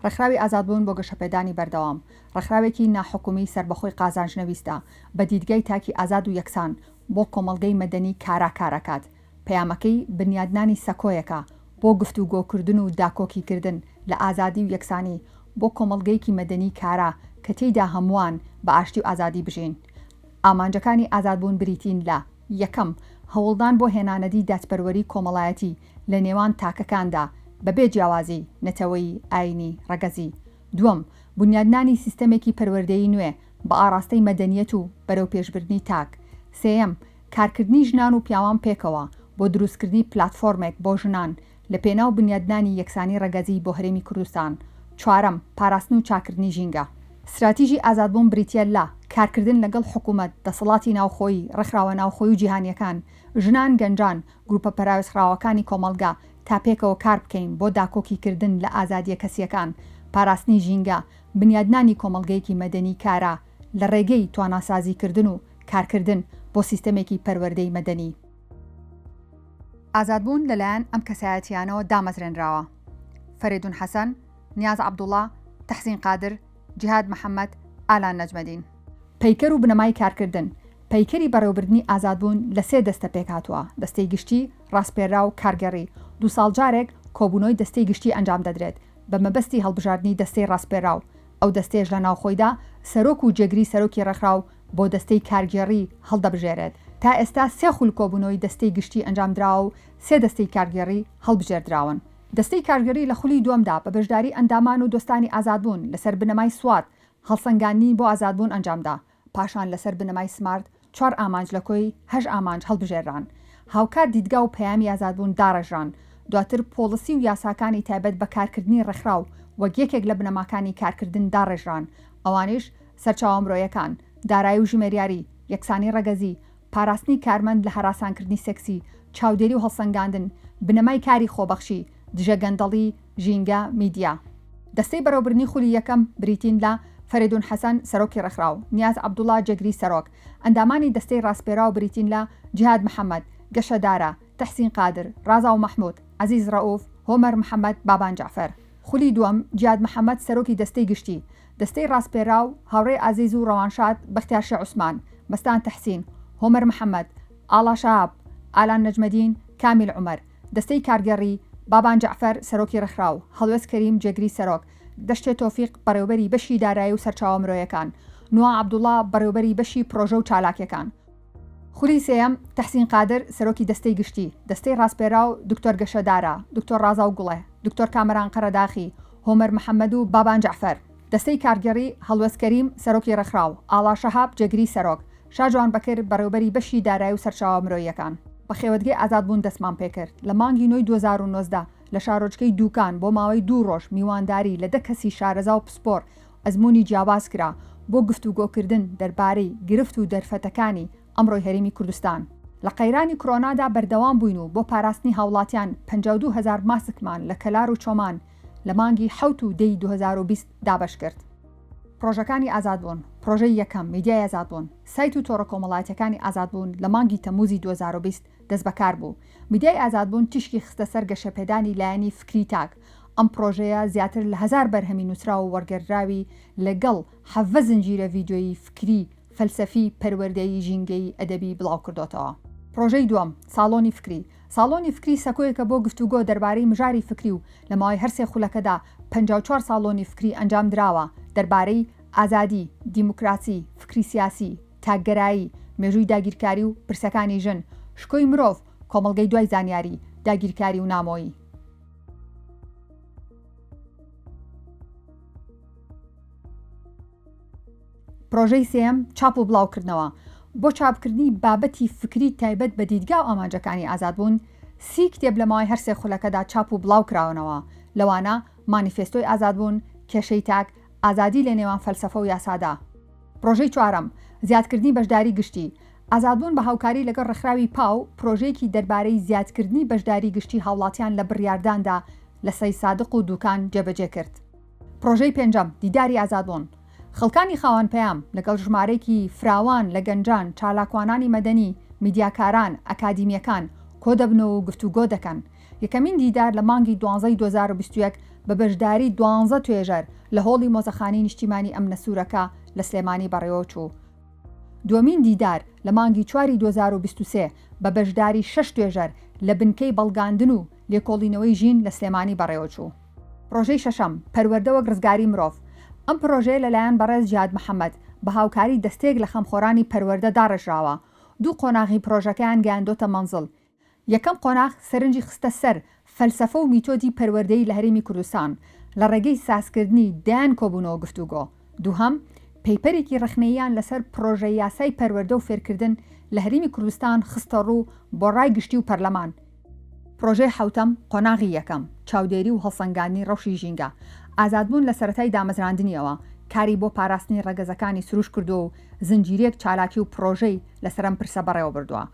ڕێکخراوی ئازادبوون بۆ گەشەپێدانی بەردەوام، ڕێکخراوێکی ناحکومی سەربەخۆی قازانجنەویستە، بە دیدگای تاکی ئازاد و یەکسان بۆ کۆمەڵگەی مەدەنی کارا کارئەکات. پەیامەکەی بنیادنانی سەکۆیەکە بۆ گفتوگۆکردن و داکۆکیکردن لە ئازادی و یەکسانی بۆ کۆمەڵگەیەکی مەدەنی کارا کە تێیدا هەمووان بە ئاشتی و ئازادی بژین. ئامانجەکانی ئازادبوون بریتین لە، یەکەم، هەوڵدان بۆ هێنانەدی دادپەروەری کۆمەڵایەتی لە نێوان تاکەکاندا بەبێ جیاوازی نەتەوەیی، ئایینی، ڕەگەزی. دووەم، بونیادنانی سیستەمێکی پەروەردەیی نوێ بە ئاڕاستەی مەدەنیەت و بەرەوپێشبردنی تاک. سێیەم، کارکردنی ژنان و پیاوان پێکەوە بۆ دروستکردنی پلاتفۆرمێک بۆ ژنان لە پێناو بنیادنانی یەکسانی ڕەگەزی بۆ هەرێمی کوردستان. چوارەم، پاراستن و چاککردنی ژینگە. ستراتیژی ئازادبوون بریتییە لە، کارکردن لەگەڵ حکومەت، دەسەڵاتی ناوخۆیی، ڕێکخراوە ناوخۆیی و جیهانییەکان، ژنان، گەنجان، گروپە پەراوێزخراوەکانی کۆمەڵگە، تا پێکەوە کار بکەین بۆ داکۆکیکردن لە ئازادییە کەسییەکان، پاراستنی ژینگە، بنیادنانی کۆمەڵگەیەکی مەدەنی کارا لە ڕێگەی تواناسازیکردن و کارکردن بۆ سیستەمێکی پەروەردەی مەدەنی. ئازادبوون لەلایەن ئەم کەسایەتییانەوە دامەزرێنراوە، فەرەیدون حەسەن، نیاز عەبدوڵا، تەحسین قادر، جیهاد محەمەد، ئالان نەجمەدین. پەیکەر و بنەمای کارکردن، پەیکەری بەڕێوەبردنی ئازادبوون لە سێ دەستە پێکهاتووە، دەستەی گشتی، ڕاسپێرراو، کارگێڕی. دوو ساڵ جارێک کۆبوونەوەی دەستەی گشتی ئەنجام دەدرێت بە مەبەستی هەڵبژاردنی دەستەی ڕاسپێرراو، ئەو دەستەیەش لە ناوخۆیدا سەرۆک و جێگری سەرۆکی ڕێکخراو بۆ دەستەی کارگێڕی هەڵدەبژێرێت. تا ئێستا سێ خول کۆبوونەوەی دەستەی گشتی ئەنجامدراوە و سێ دەستەی کارگێڕی هەڵبژێردراون. دەستەی کارگێڕی لە خولی دووەمدا بە بەشداری ئەندامان و دۆستانی ئازادبوون لەسەر بنەمای سوات هەڵسەنگاندنی بۆ ئازادبوون ئەنجامدا، پاشان لەسەر بنەمای سمارت چوار ئامانج لە کۆی هەشت ئامانج هەڵبژێرران. هاوکات دیدگا و پەیامی ئازادبوون داڕێژران. دواتر پۆڵسی و یاساکانی تایبەت بە کارکردنی ڕێکخراو وەک یەکێک لە بنەماکانی کارکردن داڕێژران، ئەوانیش، سەرچاوە مرۆیەکان، دارایی و ژمێریاری، یەکسانی ڕەگەزی، پاراستنی کارمەند لە هەراسانکردنی سێکسی، چاودێری و هەڵسەنگاندن، بنەمای کاری خۆبەخشی، دژە گەندەڵی، ژینگە، میدیا. دەستەی بەڕێوەبردنی خولی یەکەم بریتین لە، فەرەیدون حەسەن، سەرۆکی ڕێکخراو، نیاز عەبدوڵا، جێگری سەرۆک. ئەندامانی دەستەی ڕاسپێراو بریتین لە، جیهاد محەمەد، گەشە دارا، تەحسین قادر، ڕازاو مەحمود، عەزیز ڕەئوف، هۆمەر محەمەد، بابان جەعفەر. خولی دووەم، جیاد محەمەد، سەرۆکی دەستەی گشتی. دەستەی ڕاسپێراو، هاوڕێ ئازیز و ڕەوانشاد بەختیار شێ عوسمان، مەستان تەحسین، هۆمەر محەمەد، ئاڵا شەهاب، ئالان نەجمەدین، کامیل عومەر. دەستەی کارگێڕی، بابان جەعفەر، سەرۆکی ڕێکخراو، هەڵوێست کەریم، جێگری سەرۆک، دەشتێ تۆفیق، بەڕێوەبەری بەشی دارایی و سەرچاوە مرۆیەکان، نوا عەبدوڵا، بەڕێوەبەری بەشی پڕۆژە و چالاکیەکان. خولی سێیەم، تەحسین قادر، سەرۆکی دەستەی گشتی، دەستەی ڕاسپێراو، دکتۆر گەشە دارا، دکتۆر ڕازاو گوڵێ، دکتۆر کامەران قەرەداخی، هۆمەر محەمەد و بابان جەعفەر. دەستەی کارگێڕی، هەڵوێست کەریم، سەرۆکی ڕێکخراو، ئاڵا شەهاب، جێگری سەرۆک، شاجوان بەکر، بەڕێوبەری بەشی دارایی و سەرچاوە مرۆییەکان. بە خێوەتگەی ئازادبوون دەستمان پێکرد. لە مانگی نۆی 2019 لە شارۆچکەی دووکان بۆ ماوەی دوو ڕۆژ میوانداری لە دە کەسی شارەزا و پسپۆر ئەزموونی جیاواز کرا بۆ گفتوگۆکردن دەربارەی گرفت و دەرفەتەکانی ئەمڕۆی هەرێمی کوردستان. لە قەیرانی کرۆنادا بەردەوام بووین و بۆ پاراستنی هاوڵاتیان 52 هەزار ماسکمان لە کەلار و چۆمان لە مانگی حەوت و دەی 2020 دابەشکرد. پڕۆژەکانی ئازادبوون، پڕۆژەی یەکەم، میدیای ئازادبوون، سایت و تۆڕە کۆمەڵایەتیەکانی ئازادبوون لە مانگی تەمووزی 2020 دەستبەکار بوو. میدیای ئازادبوون تیشکی خستە سەر گەشەپێدانی لایەنی فکری تاک. ئەم پڕۆژەیە زیاتر لە هەزار بەرهەمی نووسراو و وەرگێڕدراوی لەگەڵ 17 زنجیرە ڤیدیۆیی فکری، فەلسەفی، پەروەردەیی، ژینگەیی، ئەدەبی بڵاوکردۆتەوە. پڕۆژەی دووەم، ساڵۆنی فکری، ساڵۆنی فکری سەکۆیەکە بۆ گفتوگۆ دەربارەی مژاری فکری و لە ماوەی هەر سێ خولەکەدا 54 ساڵۆنی فکری ئەنجام دراوە دەربارەی، ئازادی، دیموکراسی، فکری سیاسی، تاکگەرایی، مێژووی داگیرکاری و پرسەکانی ژن، شکۆی مرۆڤ، کۆمەڵگەی دوای زانیاری، داگیرکاری و نامۆیی. پرۆژەی سێیەم، چاپ و بڵاوکردنەوە، بۆ چاپکردنی بابەتی فکری تایبەت بە دیدگا و ئامانجەکانی ئازادبوون، سی کتێب لە ماوەی هەر سێ خولەکەدا چاپ و بڵاوکراونەوە، لەوانە، مانیفێستۆی ئازادبوون، کێشەی تاک، ئازادی لە نێوان فەلسەفە و یاسادا. پرۆژەی چوارەم، زیادکردنی بەشداری گشتی، ئازادبوون بە هاوکاری لەگەڵ ڕێکخراوی پاو، پرۆژەیەکی دەربارەی زیادکردنی بەشداری گشتی هاوڵاتیان لە بڕیارداندا لە سەیدسادق و دوکان جێبەجێ کرد. پڕۆژەی پێنجەم، دیداری ئازادبوون. خەڵکانی خاوەن پەیام، لەگەڵ ژمارەیەکی فراوان لە گەنجان، چالاکوانانی مەدەنی، میدیاکاران، ئەکادیمییەکان، کۆدەبنەوە و گفتوگۆ دەکەن. یەکەمین دیدار لە مانگی دوانزەی 2021 بە بەشداری دوانزە توێژەر لە هۆڵی مۆزەخانەی نیشتیمانی ئەمنە سوورەکە لە سلێمانی بەڕێوەچوو. دووەمین دیدار لە مانگی چواری 2023 بە بەشداری شەش توێژەر لە بنکەی بەڵگاندن و لێکۆڵینەوەی ژین لە سلێمانی بەڕێوەچوو. پڕۆژەی شەشەم، پەروەردە وەک ڕزگاری مرۆڤ، ئەم پڕۆژەیە لەلایەن بەڕێز جیهاد محەمەد بە هاوکاری دەستەیەک لە خەمخۆرانی پەروەردە داڕێژراوە، دوو قۆناغی پڕۆژەکەیان گەیاندۆتە مەنزڵ، یەکەم قۆناغ سەرنجی خستە سەر فەلسەفە و میتۆدی پەروەردەیی لە هەرێمی کوردستان لە ڕێگەی سازکردنی دەیان کۆبوونەوە گفتوگۆ، دووهەم پەیپەرێکی ڕەخنەییان لەسەر پڕۆژە یاسای پەروەردە و فێرکردن لە هەرێمی کوردستان خستە ڕوو بۆ ڕای گشتی و پەرلەمان. پڕۆژەی حەوتەم، قۆناغی یەکەم، چاودێری و هەڵسەنگاندنی ڕەوشی ژینگە، ئازادبوون لە سەرەتای دامەزراندنیەوە کاری بۆ پاراستنی ڕەگەزەکانی سروشت کردووە و زنجیرەیەک چالاکی و پڕۆژەی لەسەر ئەم پرسە بەڕێوەبردووە.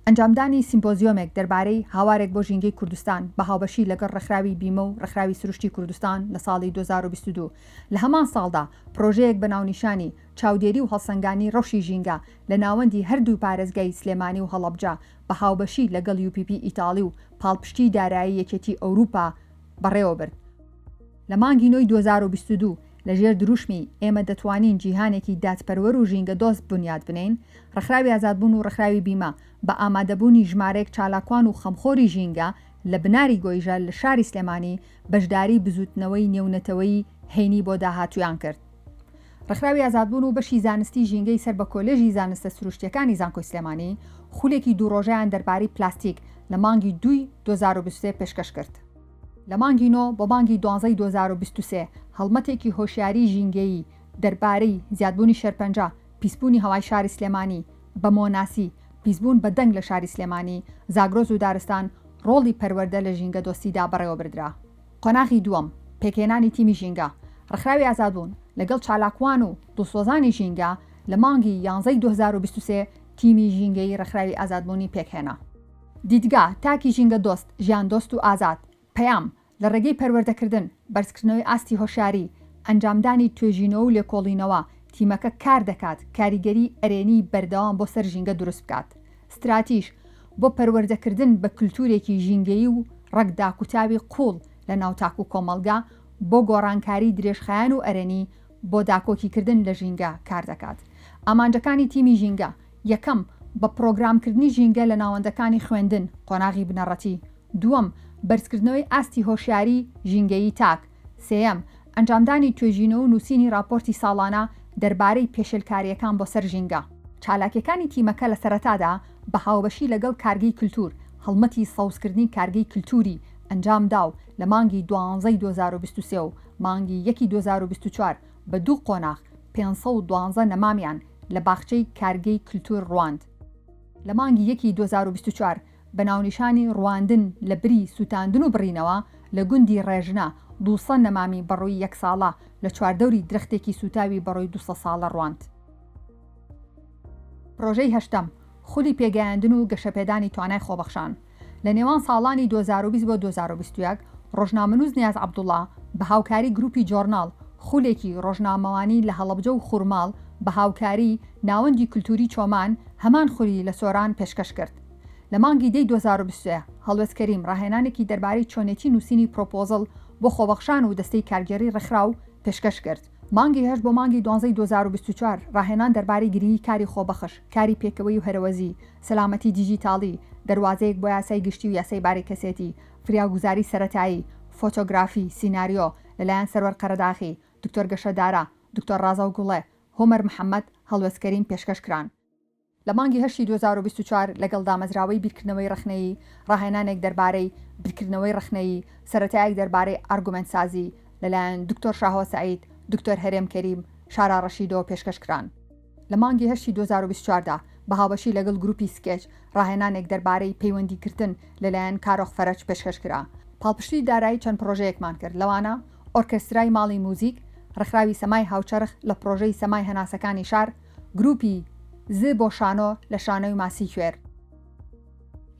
ئەنجامدانی سیمپۆزیۆمێک دەربارەی هاوارێک بۆ ژینگەی کوردستان بە هاوبەشی لەگەڵ ڕێکخراوی بیمە و ڕێکخراوی سروشتی کوردستان لە ساڵی 2022 لە هەمان ساڵدا پڕۆژەیەک بە ناونیشانی چاودێری و هەڵسەنگاندنی ڕەوشی ژینگە لە ناوەندی هەردوو پارێزگای سلێمانی و هەڵەبجە بە هاوبەشی لەگەڵ UPP ئیتاڵی و پاڵپشتیی دارایی یەکێتی ئەوروپا بەڕێوەبرد. لە مانگی نۆی 2022 لە ژێر دروشمی ئێمە دەتوانین جیهانێکی دادپەروەر و ژینگەدۆست بونیاد بنێین، ڕێکخراوی ئازادبوون و ڕێکخراوی بیمە بە ئامادەبوونی ژمارەیەک چالاکوان و خەمخۆری ژینگە لە بناری گۆیژە لە شاری سلێمانی بەشداری بزووتنەوەی نێونەتەوەیی هەینی بۆ داهاتوویان کرد. ڕێکخراوی ئازادبوون و بەشی زانستی ژینگەی سەر بە کۆلێژی زانستە سروشتییەکانی زانکۆی سلێمانی خولێکی دوو ڕۆژەیان دەربارەی پلاستیک لە مانگی دووی 2023 پێشکەش کرد. لە مانگی نۆ بۆ مانگی دوانزەی 2023 هەڵمەتێکی هۆشیاریی ژینگەیی دەربارەی زیادبوونی شێرپەنجە، پیسبوونی هەوای شاری سلێمانی، بە مۆناسی، پیسبوون بە دەنگ لە شاری سلێمانی، زاگرۆس و دارستان، ڕۆڵی پەروەردە لە ژینگەدۆستیدا بەڕێوەبردرا. قۆناغی دووەم، پێکهێنانی تیمی ژینگە، ڕێکخراوی ئازادبوون لەگەڵ چالاکوان و دڵسۆزانی ژینگە لە مانگی یانزەی 2023 تیمی ژینگەیی ڕێکخراوی ئازادبوونی پێکهێنا. دیدگا، تاکی ژینگەدۆست، ژیاندۆست و ئازاد. پەیام، لە ڕێگەی پەروەردەکردن، بەرزکردنەوەی ئاستی هۆشیاری، ئەنجامدانی توێژینەوە و لێکۆڵینەوە، تیمەکە کار دەکات کاریگەریی ئەرێنیی بەردەوام بۆ سەر ژینگە دروست بکات. ستراتیژ، بۆ پەروەردەکردن بە کلتورێکی ژینگەیی و ڕەگ داکوتاوی قووڵ لە ناو تاک و کۆمەڵگە، بۆ گۆڕانکاری درێژخایەن و ئەرێنی بۆ داکۆکیکردن لە ژینگە کار دەکات. ئامانجەکانی تیمی ژینگە، یەکەم، بە پڕۆگرامکردنی ژینگە لە ناوەندەکانی خوێندن، قۆناغی بنەڕەتی. دووەم، بەرزکردنەوەی ئاستی هۆشیاری ژینگەیی تاک. سێیەم، ئەنجامدانی توێژینەوە و نووسینی ڕاپۆرتی ساڵانە دەربارەی پێشێلکارییەکان بۆ سەر ژینگە. چالاکییەکانی تیمەکە لە سەرەتادا بە هاوبەشی لەگەڵ کارگەی کلتور، هەڵمەتی سەوزکردنی کارگەی کلتوری ئەنجام دا و لە مانگی دوانزەی 2023 و مانگی یەکی 2024 بە دوو قۆناغ 512 نەمامیان لە باخچەی کارگەی کلتور ڕواند. لە مانگی یەکی 2024 بە ناونیشانی ڕواندن لە بری سووتاندن و بڕینەوە، لە گوندی ڕێژنە 200 نەمامی بەڕووی یەک ساڵە لە چواردەوری درەختێکی سووتاوی بەڕووی 200 ساڵە ڕواند. پڕۆژەی هەشتەم، خولی پێگەیاندن و گەشەپێدانی توانای خۆبەخشان لە نێوان ساڵانی 2020 بۆ 2021، ڕۆژنامەنووس نیاز عەبدوڵا بە هاوکاری گروپی جۆرناڵ خولێکی ڕۆژنامەوانی لە هەڵەبجە و خورماڵ بە هاوکاری ناوەندی کلتوری چۆمان هەمان خولی لە سۆران پێشکەش کرد. لە مانگی دەی 2023، هەڵوێست کەریم ڕاهێنانێکی دەربارەی چۆنێتی نووسینی پرۆپۆزڵ بۆ خۆبەخشان و دەستەی کارگێڕی ڕێکخراو پێشکەش کرد. مانگی هەشت بۆ مانگی دوانزەی 2024، ڕاهێنان دەربارەی گرنگی کاری خۆبەخش، کاری پێکەوەیی و هەرەوەزی، سەلامەتی دیجیتاڵی، دەروازەیەک بۆ یاسای گشتی و یاسای باری کەسێتی، فریاگوزاری سەرەتایی، فۆتۆگرافی، سیناریۆ، لەلایەن سەروەر قەرەداغی، دکتۆر گەشە دارا، دکتۆر ڕازاو گوڵێ، هۆمەر محەمەد، هەڵوێست کەریم پێشکەش کران. لە مانگی هەشتی 2024 لەگەڵ دامەزراوەی بیرکردنەوەی ڕەخنەیی، ڕاهێنانێک دەربارەی، بیرکردنەوەی ڕەخنەیی، سەرەتایەک دەربارەی ئارگومێنتسازی، لەلایەن دکتۆر شاهۆ سەعید، دکتۆر هەرێم کەریم، شارا ڕەشیدەوە پێشکەش کران. لە مانگی هەشتی 2024 دا بە هاوبەشی لەگەڵ گروپی سکێچ، ڕاهێنانێک دەربارەی پەیوەندیگرتن لەلایەن کارۆخ فەرەج پێشکەش کرا. پاڵپشتی دارایی چەند پڕۆژەیەکمان کرد، لەوانە، ئۆرکێسترای ماڵی موزیک، ڕێکخراوی سەمای هاوچەرخ لە پڕۆژەی سەمای هەناسەکانی شار، گروپی ز بۆ شانۆ لە شانۆی ماسی کوێر.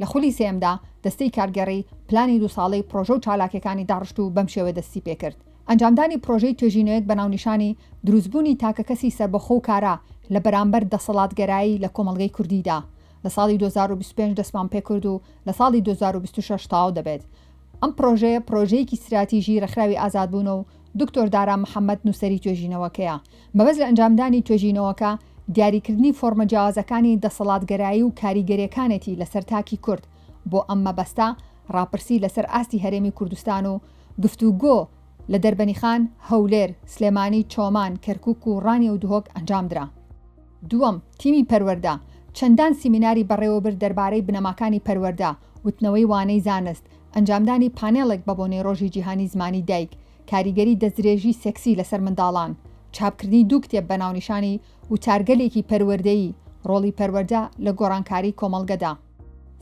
لە خولی سێیەمدا دەستەی کارگێڕی پلانی دوو ساڵەی پڕۆژە و چالاکیەکانی داڕشت و بەم شێوە دەستی پێکرد، ئەنجامدانی پڕۆژەی توێژینەوەیەک بە ناونیشانی دروستبوونی تاکەکەسی سەربەخۆ و کارا لە بەرامبەر دەسەڵاتگەرایی لە کۆمەڵگەی کوردیدا لە ساڵی 2025 دەستمان پێکرد و لە ساڵی 2026 تەواو دەبێت. ئەم پڕۆژەیە پڕۆژەیەکی ستراتیژی ڕێکخراوی ئازادبوونە و دکتۆر دارا محەمەد نووسەری توێژینەوەکەیە. مەبەست لە ئەنجامدانی توێژینەوەکە دیاریکردنی فۆرمە جیاوازەکانی دەسەڵاتگەرایی و کاریگەریەکانێتی لەسەر تاکی کورد، بۆ ئەم مەبەستە ڕاپرسی لەسەر ئاستی هەرێمی کوردستان و گفتوگۆ لە دەربەنیخان، هەولێر، سلێمانی، چۆمان، کەرکوک و ڕانیە و دهۆک ئەنجامدرا. دووەم، تیمی پەروەردە چەندان سیمیناری بەڕێوەبرد دەربارەی بنەماکانی پەروەردە، وتنەوەی وانەی زانست، ئەنجامدانی پانێڵێک بەبۆنەی ڕۆژی جیهانی زمانی دایک، کاریگەری دەستدرێژی سێکسی لەسەر منداڵان، چاپکردنی دوو کتێب بە ناونیشانی وتارگەلێکی پەروەردەیی، ڕۆڵی پەروەردە لە گۆڕانکاری کۆمەڵگەدا.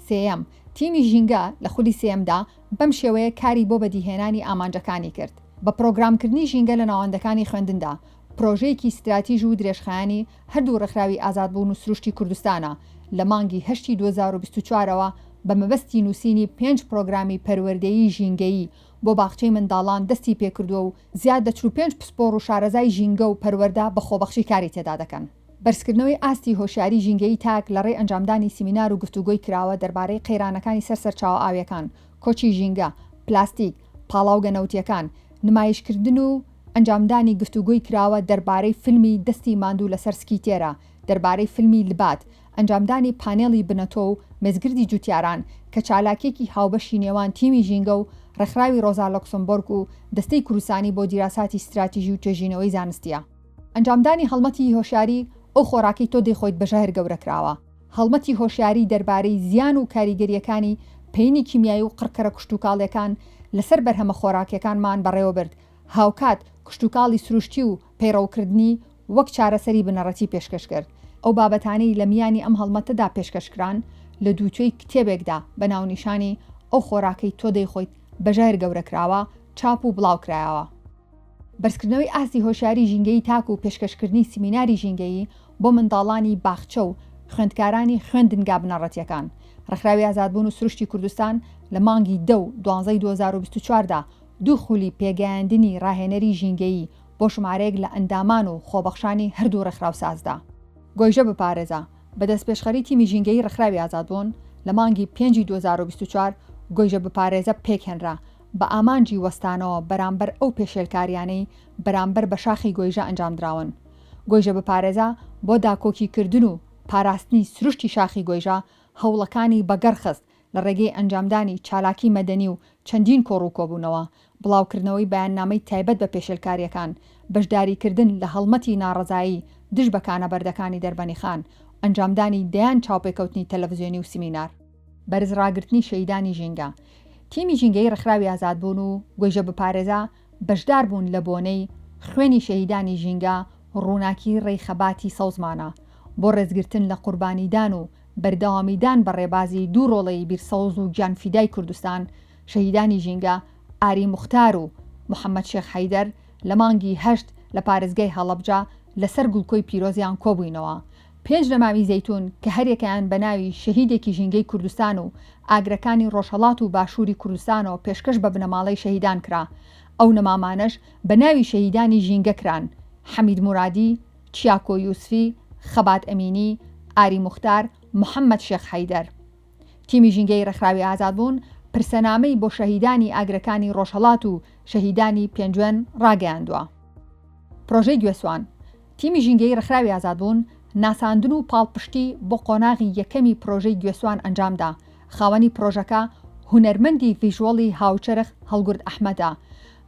سێیەم، تیمی ژینگە لە خولی سێیەمدا بەم شێوەیە کاری بۆ بەدیهێنانی ئامانجەکانی کرد، بە پڕۆگرامکردنی ژینگە لە ناوەندەکانی خوێندندا، پرۆژەیەکی ستراتیژ و درێژخایەنی هەردوو ڕێکخراوی ئازادبوون و سروشتی کوردستانە، لە مانگی هەشتی 2024 ەوە بە مەبەستی نووسینی پێنج پرۆگرامی پەروەردەیی ژینگەیی بۆ باخچەی منداڵان دەستی پێکردووە و زیاد لە 45 پسپۆڕ و شارەزای ژینگە و پەروەردە بە خۆبەخشی کاری تێدا دەکەن. بەرزکردنەوەی ئاستی هۆشیاری ژینگەیی تاک لە ڕێی ئەنجامدانی سیمینار و گفتوگۆی کراوە دەربارەی قەیرانەکانی سەر سەرچاوە ئاویەکان، کۆچی ژینگە، پلاستیک، پاڵاوگە نەوتیەکان، نمایشکردن و ئەنجامدانی گفتوگۆی کراوە دەربارەی فیلمی دەستی ماندوو لەسەر سکی تێرە، دەربارەی فیلمی لباد، ئەنجامدانی پانێڵی بنەتۆ و مێزگردی جوتیاران کە چالاکیەکی هاوبەشی نێوان تیمی ژینگە و ڕێکخراوی ڕۆزا لۆکسمبۆرگ و دەستەی کوردستانی بۆ دیراساتی ستراتیژی و توێژینەوەی زانستیە. ئەنجامدانی هەڵمەتی هۆشیاری ئەو خۆراکەی تۆ دەیخۆیت بە ژەهر گەورە کراوە. هەڵمەتی هۆشیاری دەربارەی زیان و کاریگەرییەکانی پەینی کیمیایی و قڕکەرە کشتوکاڵییەکان لەسەر بەرهەمە خۆراکییەکانمان بەڕێوەبرد، هاوکات کشتوکاڵی سروشتی و پەیڕەوکردنی وەک چارەسەری بنەڕەتی پێشکەش کرد. ئەو بابەتانەی لە میانی ئەم هەڵمەتەدا پێشکەش کران لە دووتوێی کتێبێکدا بە ناونیشانی ئەو خۆراکەی تۆ دەیخۆیت بە ژەهر گەورە کراوە چاپ و بڵاوکرایەوە. بەرزکردنەوەی ئاستی هۆشیاری ژینگەیی تاک و پێشکەشکردنی سیمیناری ژینگەیی بۆ منداڵانی باخچە و خوێندکارانی خوێندنگا بنەڕەتییەکان. ڕێکخراوی ئازادبوون و سروشتی کوردستان لە مانگی دە و دوانزەی 2024 دا دوو خولی پێگەیاندنی ڕاهێنەری ژینگەیی بۆ ژمارەیەک لە ئەندامان و خۆبەخشانی هەردوو ڕێکخراو سازدا. گۆیژە بپارێزە، بە دەستپێشخەری تیمی ژینگەیی ڕێکخراوی ئازادبوون، لە مانگی پێنجی 2024 گۆیژە بپارێزە پێکهێنرا، بە ئامانجی وەستانەوە بەرامبەر ئەو پێشێلکاریانەی بەرامبەر بە شاخی گۆیژە ئەنجامدراون. گۆیژە بپارێزە بۆ داکۆکیکردن و پاراستنی سروشتی شاخی گۆیژە هەوڵەکانی بەگەڕخست لە ڕێگەی ئەنجامدانی چالاکی مەدەنی و چەندین کۆڕ و کۆبوونەوە، بڵاوکردنەوەی بەیاننامەی تایبەت بە پێشێلکارییەکان، بەشداریکردن لە هەڵمەتی ناڕەزایی دژ بە کانە بەردەکانی دەربەنیخان، ئەنجامدانی دەیان چاوپێکەوتنی تەلەفزیۆنی و سیمینار. بەرز ڕاگرتنی شەهیدانی ژینگە. تیمی ژینگەیی ڕێکخراوی ئازادبوون و گۆیژە بپارێزە بەشدار بوون لە بۆنەی، خوێنی شەهیدانی ژینگە ڕووناکی ڕێی خەباتی سەوزمانە، بۆ ڕێزگرتن لە قوربانیدان و بەردەوامیدان بە ڕێبازی دوو ڕۆڵەی بیرسەوز و گیانفیدای کوردستان، شەهیدانی ژینگە ئاری موختار و محەمەد شێخ حەیدەر لە مانگی هەشت لە پارێزگای هەڵەبجە لەسەر گڵکۆی پیرۆزیان کۆبووینەوە. پێنج نەمامی زەیتوون کە هەریەکەیان بە ناوی شەهیدێکی ژینگەی کوردستان و ئاگرەکانی ڕۆژهەڵات و باشووری کوردستانەوە پێشکەش بە بنەماڵەی شەهیدان کرا، ئەو نەمامانەش بە ناوی شەهیدانی ژینگە کران، حەمید مورادی، چیاکۆ یوسفی، خەبات ئەمینی، ئاری موختار، محەمەد شێخ حەیدەر. تیمی ژینگەیی ڕێکخراوی ئازادبوون پرسەنامەی بۆ شەهیدانی ئاگرەکانی ڕۆژهەڵات و شەهیدانی پێنجوێن ڕاگەیاندووە. پرۆژەی گوێسوان، تیمی ژینگەیی ڕێکخراوی ئازادبوون ناساندن و پاڵپشتی بۆ قۆناغی یەکەمی پرۆژەی گوێسوان ئەنجامدا، خاوەنی پرۆژەکە هونەرمەندی ڤیژوەڵی هاوچەرخ هەڵگورد ئەحمەدە.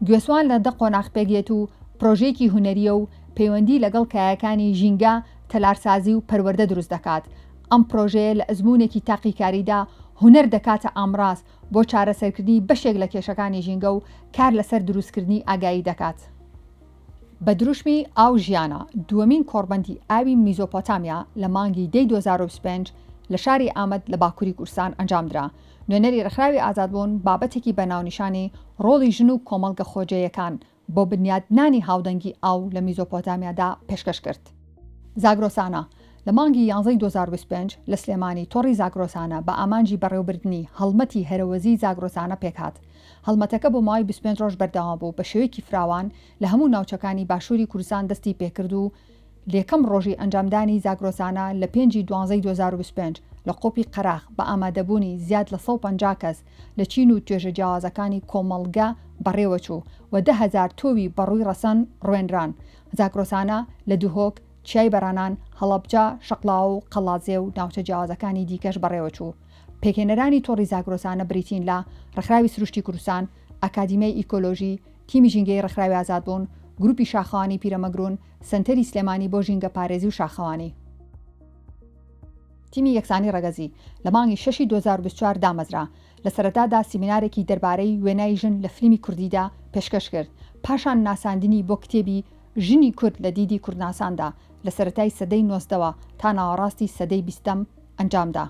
گوێسوان لە دە قۆناغ پێکدێت و پرۆژەیەکی هونەرییە و پەیوەندی لەگەڵ کایەکانی ژینگە، تەلارسازی و پەروەردە دروست دەکات. ئەم پرۆژەیە لە ئەزموونێکی تاقیکاریدا هونەر دەکاتە ئامراز بۆ چارەسەرکردنی بەشێک لە کێشەکانی ژینگە و کار لەسەر دروستکردنی ئاگایی دەکات. بە دروشمی ئاو ژیانە، دووەمین کۆڕبەندی ئاوی میزۆپۆتامیا لە مانگی دەی 2025 لە شاری ئامەد لە باکوری کوردستان ئەنجامدرا. نوێنەری ڕێکخراوی ئازادبوون بابەتێکی بە ناونیشانی ڕۆڵی ژن و کۆمەڵگە خۆجێیەکان بۆ بنیادنانی هاودەنگی ئاو لە میزۆپۆتامیادا پێشکەش کرد. زاگرۆسانە، لە مانگی یانزەی 2025 لە سلێمانی تۆڕی زاگرۆسانە بە ئامانجی بەڕێوەبردنی هەڵمەتی هەرەوەزیی زاگرۆسانە پێکهات. هەڵمەتەکە بۆ ماوەی 25 ڕۆژ بەردەوام بوو، بە شێوەیەکی فراوان لە هەموو ناوچەکانی باشووری کوردستان دەستی پێکرد و. لە یەکەم ڕۆژی ئەنجامدانی زاگرۆسانە لە پێنجی دوانزەی 2025 لە قۆپی قەراخ بە ئامادەبوونی زیاد لە 150 کەس لە چین و توێژە جیاوازەکانی کۆمەڵگە بەڕێوەچوو و 10,000 تۆوی بەڕووی ڕەسەن ڕوێنران. زاگرۆسانە لە دهۆک، چیای بەرانان، هەڵەبجە، شەقڵاوە و قەڵادزێ و ناوچە جیاوازەکانی دیکەش بەڕێوەچوو. پێکهێنەرانی تۆڕی زاگرۆسانە بریتین لە، ڕێکخراوی سروشتی کوردستان، ئەکادیمیای ئیکۆلۆژی، تیمی ژینگەیی ڕێکخراوی ئازادبوون، گروپی شاخەوانی پیرەمەگرون، سەنتەری سلێمانی بۆ ژینگەپارێزی و شاخەوانی. تیمی یەکسانی ڕەگەزی لە مانگی شەشی 2024 دامەزرا، لە سەرەتادا سیمینارێکی دەربارەی وێنای ژن لە فلیمی کوردیدا پێشکەش کرد، پاشان ناساندنی بۆ کتێبی ژنی کورد لە دیدی کوردناساندا لە سەرەتای سەدەی نۆزدەوە تا ناوەڕاستی سەدەی بیستەم ئەنجامدا.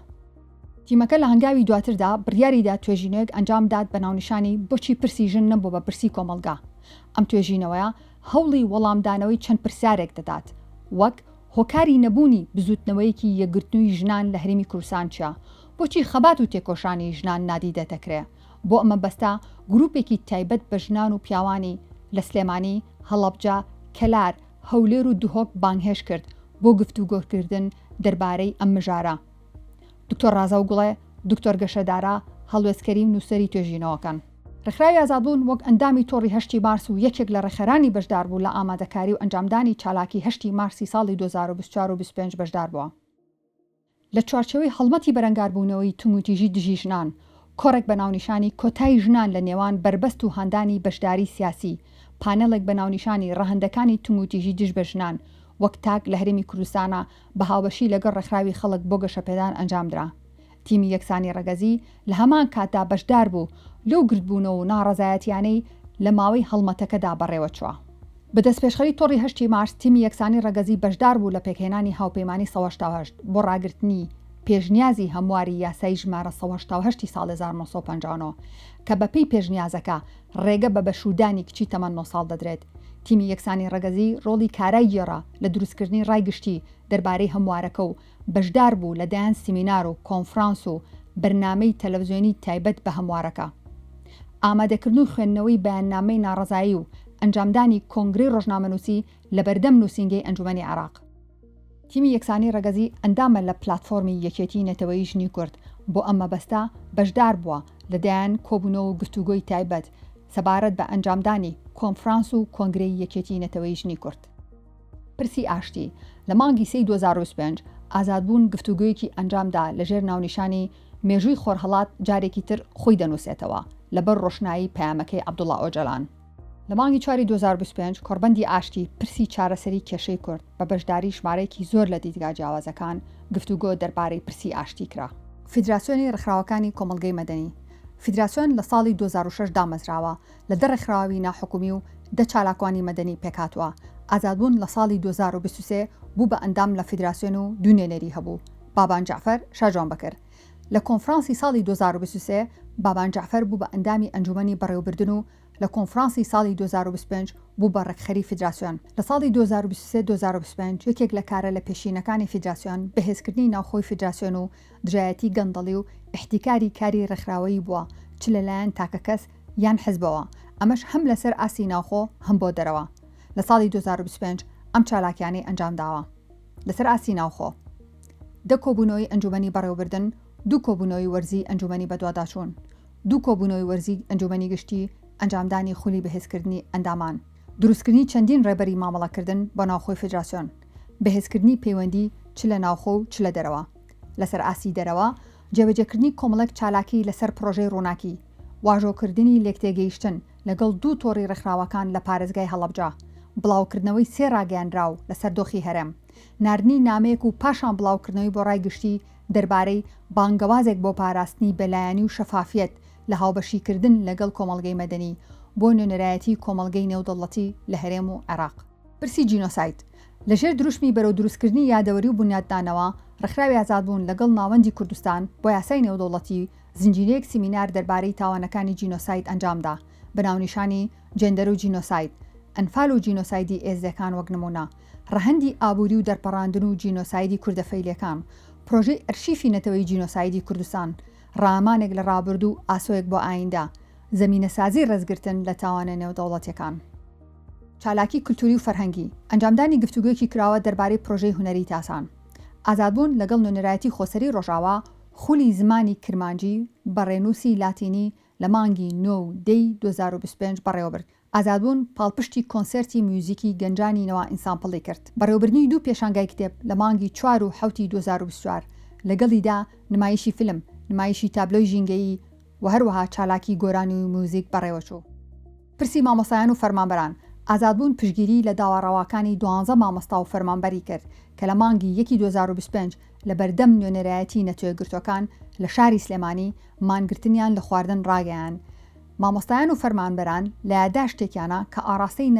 تیمەکە لە هەنگاوی دواتردا بڕیاریدا توێژینەوەیەک ئەنجام بدات بە ناونیشانی بۆچی پرسی ژن نەبووە بە پرسی کۆمەڵگا؟ ئەم توێژینەوەیە هەوڵی وەڵامدانەوەی چەند پرسیارێک دەدات وەک، هۆکاری نەبوونی بزووتنەوەیەکی یەکگرتنووی ژنان لە هەرێمی کوردستان چیە؟ بۆچی خەبات و تێکۆشانی ژنان نادیدە دەکرێ؟ بۆ ئەم مەبەستە گرووپێکی تایبەت بە ژنان و پیاوانی لە سلێمانی، هەڵەبجە، کەلار، هەولێر و دهۆک بانگهێشت کرد بۆ گفتوگۆکردن دەربارەی ئەم مژارە. دکتۆر ڕازاو گوڵێ، دکتۆر گەشە دارا، هەڵوێست کەریم نووسەری توێژینەوەکەن. ڕێکخراوی ئازادبوون وەک ئەندامی تۆڕی هەشتی مارس و یەکێک لە ڕێکخەرانی بەشداربوو لە ئامادەکاری و ئەنجامدانی چالاکی هەشتی مارسی ساڵی 2024 و 25 بەشدار بووە. لە چوارچێوەی هەڵمەتی بەرەنگاربوونەوەی توندوتیژی دژی ژنان، کۆڕێک بە ناونیشانی کۆتای ژنان لە نێوان بەربەست و هاندانی بەشداری سیاسی، پانێڵێک بە ناونیشانی ڕەهەندەکانی توندوتیژی دژ بە ژنان وەک تاک لە هەرێمی کوردستانا بە هاوبەشی لەگەڵ ڕێکخراوی خەڵک بۆ گەشەپێدان ئەنجامدرا. تیمی یەکسانی ڕەگەزی لە هەمان کاتدا بەشدار بوو لەو گردبوونەوە و ناڕەزایەتیانەی لە ماوەی هەڵمەتەکەدا بەڕێوەچووە. بە دەستپێشخەری تۆڕی هەشتی مارس، تیمی یەکسانی ڕەگەزی بەشدار بوو لە پێکهێنانی هاوپەیمانی 188 بۆ ڕاگرتنی پێشنیازی هەمواری یاسای ژمارە 188 ی ساڵ 1959 کە بەپێی پێشنیازەکە ڕێگە بە بەشوودانی کچی تەمەن نۆ ساڵ دەدرێت. تیمی یەکسانی ڕەگەزی ڕۆڵی کارای گێڕا لە دروستکردنی ڕای گشتی دەربارەی هەموارەکە و بەشدار بوو لە دەیان سیمینار و کۆنفرانس و بەرنامەی تەلەفزیۆنی تایبەت بە هەموارەکە. ئامادەکردن و خوێندنەوەی بەیاننامەی ناڕەزایی و ئەنجامدانی کۆنگرەی ڕۆژنامەنووسی لەبەردەم نووسینگەی ئەنجومەنی عێراق. تیمی یەکسانی ڕەگەزی ئەندامە لە پلاتفۆرمی یەکێتی نەتەوەیی ژنی کورد، بۆ ئەم مەبەستە بەشدار بووە لە دەیان کۆبوونەوە و گفتوگۆی تایبەت سەبارەت بە ئەنجامدانی کۆنفرانس و کۆنگرەی یەکێتی نەتەوەیی ژنی کورد. پرسی ئاشتی، لە مانگی سێی 2025 ئازادبوون گفتوگۆیەکی ئەنجامدا لەژێر ناونیشانی مێژووی خۆرهەڵات جارێکی تر خۆی دەنووسێتەوە لەبەر ڕۆشنایی پەیامەکەی عەبدوڵا ئۆجەلان. لە مانگی چواری 2025 کۆڕبەندی ئاشتی پرسی چارەسەری کێشەی کورد بە بەشداری ژمارەیەکی زۆر لە دیدگا جیاوازەکان گفتوگۆ دەربارەی پرسی ئاشتی کرا. فیدراسیۆنی ڕێکخراوەکانی کۆمەڵگەی مەدەنی، فیدراسیۆن لە ساڵی 2006 دامەزراوە، لە دە ڕێکخراوی ناحکومی و دە چالاکوانی مەدەنی پێکهاتووە، ئازادبوون لە ساڵی 2023 بوو بە ئەندام لە فیدراسیۆن و دوو نوێنەری هەبوو، بابان جەعفەر، شاجوان بەکر. لە کۆنفرانسی ساڵی 2023 بابان جەعفەر بوو بە ئەندامی ئەنجومەنی بەڕێوەبردن و لە کۆنفرانسی ساڵی 2025 بوو بە ڕێکخەری فیدراسیۆن. لە ساڵی 2023 2025 یەکێک لە کارە لە پێشینەکانی فیدراسیۆن بەهێزکردنی ناوخۆی فیدراسیۆن و دژایەتی گەندەڵی و ئیحتیکاری کاری ڕێکخراوەیی بووە چ لەلایەن تاکەکەس یان حزبەوە، ئەمەش هەم لەسەر ئاستی ناوخۆ هەم بۆ دەرەوە. لە ساڵی 2025 ئەم چالاکیانەی ئەنجامداوە. لەسەر ئاستی ناوخۆ، دە کۆبوونەوەی ئەنجومەنی بەڕێوەبردن، دوو کۆبوونەوەی وەرزیی ئەنجومەنی بەدواداچوون، دوو کۆبوونەوەی وەرزیی ئەنجومەنی گشتی، ئەنجامدانی خولی بەهێزکردنی ئەندامان، دروستکردنی چەندین ڕێبەری مامەڵەکردن بۆ ناوخۆی فیدراسیۆن، بەهێزکردنی پەیوەندی چ لە ناوخۆ و چ لە دەرەوە. لەسەر ئاستی دەرەوە، جێبەجێکردنی کۆمەڵێک چالاکی لەسەر پڕۆژەی ڕووناکی، واژۆکردنی لێکتێگەیشتن لەگەڵ دوو تۆڕی ڕێکخراوەکان لە پارێزگای هەڵەبجە، بڵاوکردنەوەی سێ ڕاگەیەنراو لەسەر دۆخی هەرێم، ناردنی نامەیەک و پاشان بڵاوکردنەوەی بۆ ڕای گشتی دەربارەی بانگەوازێک بۆ پاراستنی بێلایەنی و شەفافیەت لە هاوبەشیکردن لەگەڵ کۆمەڵگەی مەدەنی بۆ نوێنەرایەتی کۆمەڵگەی نێودەوڵەتی لە هەرێم و عێراق. پرسی جینۆساید، لە ژێر دروشمی بەرەو دروستکردنی یادەوەری و بونیادنانەوە، ڕێکخراوی ئازادبوون لەگەڵ ناوەندی کوردستان بۆ یاسای نێودەوڵەتی زنجیرەیەک سیمینار دەربارەی تاوانەکانی جینۆساید ئەنجامدا بە ناونیشانی جێندەر و جینۆساید، ئەنفال و جینۆسایدی ئێزدیەکان وەک نموونە، ڕەهەندی ئابووری و دەرپەڕاندن و جینۆسایدی کوردە فەیلیەکان، پرۆژەی ئەرشیفی نەتەوەیی جینۆسایدی کوردستان، ڕامانێک لە ڕابردوو و ئاسۆیەک بۆ ئایندە، زەمینەسازی ڕێزگرتن لە تاوانە نێودەوڵەتیەکان. چالاکی کولتووری و فەرهەنگی، ئەنجامدانی گفتوگۆیەکی کراوە دەربارەی پرۆژەی هونەریی تاسان. ئازادبوون لەگەڵ نوێنەرایەتی خۆسەری ڕۆژاوا خولی زمانی کرمانجی بە ڕێنووسی لاتینی لە مانگی نۆ و دەی 2025 بەڕێوەبرد. ئازادبوون پاڵپشتی کۆنسێرتی میوزیکی گەنجانی نەوا ئینسانپڵی کرد. بەڕێوەبردنی دوو پێشانگای کتێب لە مانگی چوار و حەوتی 2024، لەگەڵیدا نمایشی فیلم، نمایشی تابلۆی ژینگەیی و هەروەها چالاکی گۆرانی و میوزیک بەڕێوەچوو. پرسی مامۆستایان و فەرمانبەران، ئازادبوون پشتگیریی لە داوا ڕەواکانی دوانزە مامۆستا و فەرمانبەری کرد کە لە مانگی یەکی 2025 لە بەردەم نوێنەرایەتی نەتەوەیەکگرتووەکان لە شاری سلێمانی مانگرتنیان لە خواردن ڕاگەیاند. مامۆستایان و فەرمانبەران لە یاداشتێکیانا کە ئاڕاستەی